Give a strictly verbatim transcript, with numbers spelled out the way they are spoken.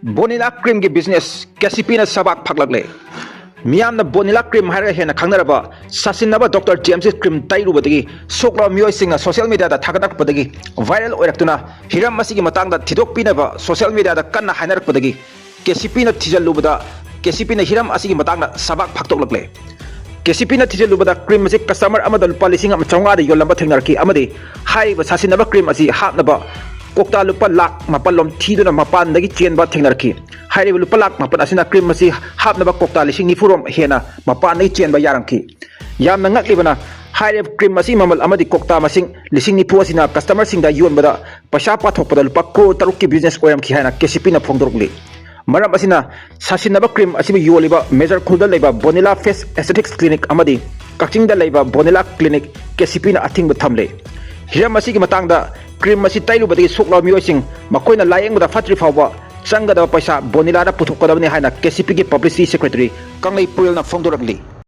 ꯕꯣꯅꯤꯂꯥ ꯀ꯭ꯔꯤꯝꯒꯤ business K C ꯄꯤꯅ ꯁꯕꯥꯛ ꯐꯥꯛꯂꯛꯂꯦ꯫ ꯃꯤꯌꯥꯝꯅ ꯕꯣꯅꯤꯂꯥ cream ꯍꯥꯏꯔꯒ ꯍꯦꯟꯅ ꯈꯪꯅꯔꯕ ꯁꯥꯁꯤꯟꯅꯕ ꯗꯣꯛꯇꯔ ꯖꯦꯝꯁꯀꯤ ꯀ꯭ꯔꯤꯝ ꯇꯩꯔꯨꯕꯗꯒꯤ ꯁꯣꯛꯂꯕ ꯃꯤꯑꯣꯏꯁꯤꯡꯅ ꯁꯣꯁꯤꯌꯦꯜ ꯃꯤꯗꯤꯌꯥꯗ ꯊꯥꯒꯠꯂꯛꯄꯗꯒꯤ ꯚꯥꯏꯔꯦꯜ ꯑꯣꯏꯔꯛꯇꯨꯅ ꯍꯤꯔꯝ ꯑꯁꯤꯒꯤ ꯃꯇꯥꯡꯗ ꯊꯤꯗꯣꯛꯄꯤꯅꯕ ꯁꯣꯁꯤꯌꯦꯜ ꯃꯤꯗꯤꯌꯥꯗ ꯀꯟꯅ ꯍꯥꯏꯅꯔꯛꯄꯗꯒꯤ ꯀꯦ ꯁꯤ ꯄꯤꯅ ꯊꯤꯖꯤꯜꯂꯨꯕꯗ ꯀꯦ ꯁꯤ ꯄꯤꯅ ꯍꯤꯔꯝ ꯑꯁꯤꯒꯤ ꯃꯇꯥꯡꯗ ꯁꯕꯥꯛ ꯐꯥꯛꯇꯣꯛꯂꯛꯂꯦ꯫ ꯀꯦ ꯁꯤ ꯄꯤꯅ ꯊꯤꯖꯤꯜꯂꯨꯕꯗ ꯀ꯭ꯔꯤꯝ ꯑꯁꯤ ꯀꯁꯇꯃꯔ ꯑꯃꯗ ꯂꯨꯄꯥ ꯂꯤꯁꯤꯡ ꯑꯃ ꯆꯥꯝꯃꯉꯥꯗ ꯌꯣꯜꯂꯝꯕ ꯊꯦꯡꯅꯔꯛꯈꯤ ꯑꯃꯗꯤ ꯍꯥꯏꯔꯤꯕ ꯁꯥꯁꯤꯟꯅꯕ ꯀ꯭ꯔꯤꯝ ꯑꯁꯤ ꯍꯥꯞꯅꯕ ꯀꯣꯛꯇꯥ ꯂꯨꯄꯥ ꯂꯥꯛ ꯃꯥꯄꯜ ꯂꯣꯝ ꯊꯤꯗꯨꯅ ꯃꯄꯥꯟꯗꯒꯤ ꯆꯦꯟꯕ ꯊꯦꯡꯅꯔꯛꯈꯤ꯫ ꯍꯥꯏꯔꯤꯕ ꯂꯨꯄꯥ ꯂꯥꯛ ꯃꯥꯄꯜ ꯑꯁꯤꯅ ꯀ꯭ꯔꯤꯝ ꯑꯁꯤ ꯍꯥꯞꯅꯕ ꯀꯣꯛꯇꯥ ꯂꯤꯁꯤꯡ ꯅꯤꯐꯨ ꯔꯣꯝ ꯍꯦꯟꯅ ꯃꯄꯥꯟꯗꯒꯤ ꯆꯦꯟꯕ ꯌꯥꯔꯝꯈꯤ꯫ ꯌꯥꯝꯅ ꯉꯛꯂꯤꯕꯅ, ꯍꯥꯏꯔꯤꯕ ꯀ꯭ꯔꯤꯝ ꯑꯁꯤꯒꯤ ꯃꯃꯜ ꯑꯃꯗꯤ ꯀꯣꯛꯇꯥ ꯃꯁꯤꯡ ꯂꯤꯁꯤꯡ ꯅꯤꯐꯨ ꯑꯁꯤꯅ ꯀꯁꯇꯃꯔꯁꯤꯡꯗ ꯌꯣꯟꯕꯗ ꯄꯩꯁꯥ ꯄꯥꯊꯣꯛꯄꯗ ꯂꯨꯄꯥ ꯀ꯭ꯔꯣꯔ ꯇꯔꯨꯛꯀꯤ ꯕꯤꯖꯤꯅꯦꯁ ꯑꯣꯏꯔꯝꯈꯤ ꯍꯥꯏꯅ ꯀꯦ ꯁꯤ ꯄꯤꯅ ꯐꯣꯡꯗꯣꯔꯛꯂꯤ꯫ ꯃꯔꯝ ꯑꯁꯤꯅ, ꯁꯥꯁꯤꯟꯅꯕ ꯀ꯭ꯔꯤꯝ ꯑꯁꯤꯕꯨ ꯌꯣꯜꯂꯤꯕ ꯃꯦꯖꯔ ꯈꯨꯜꯗ ꯂꯩꯕ ꯕꯣꯅꯤꯂꯥ ꯐꯦꯁ ꯑꯦꯁꯊꯦꯇꯤꯛꯁ ꯀ꯭ꯂꯤꯅꯤꯛ ꯑꯃꯗꯤ ꯀꯛꯆꯤꯡꯗ ꯂꯩꯕ ꯕꯣꯅꯤꯂꯥ ꯀ꯭ꯂꯤꯅꯤꯛ ꯀꯦ ꯁꯤ ꯄꯤꯅ ꯑꯊꯤꯡꯕ ꯊꯝꯂꯦ꯫ ꯍꯤꯔꯝ ꯑꯁꯤꯒꯤ ꯃꯇꯥꯡꯗ, ꯀ꯭ꯔꯤꯝ ꯑꯁꯤ ꯇꯩꯔꯨꯕꯗꯒꯤ ꯁꯣꯛꯂꯕ ꯃꯤꯑꯣꯏꯁꯤꯡ ꯃꯈꯣꯏꯅ ꯂꯥꯌꯦꯡꯕꯗ ꯐꯠꯇ꯭ꯔꯤ ꯐꯥꯎꯕ ꯆꯪꯒꯗꯕ ꯄꯩꯁꯥ ꯕꯣꯅꯤꯂꯥꯗ ꯄꯨꯊꯣꯛꯀꯗꯕꯅꯤ ꯍꯥꯏꯅ ꯀꯦ ꯁꯤ ꯄꯤꯒꯤ ꯄꯕ꯭ꯂꯤꯁꯤꯇꯤ ꯁꯦꯀ꯭ꯔꯦꯇꯔꯤ ꯀꯪꯂꯩ ꯄꯨꯔꯦꯜꯅ ꯐꯣꯡꯗꯣꯔꯛꯂꯤ꯫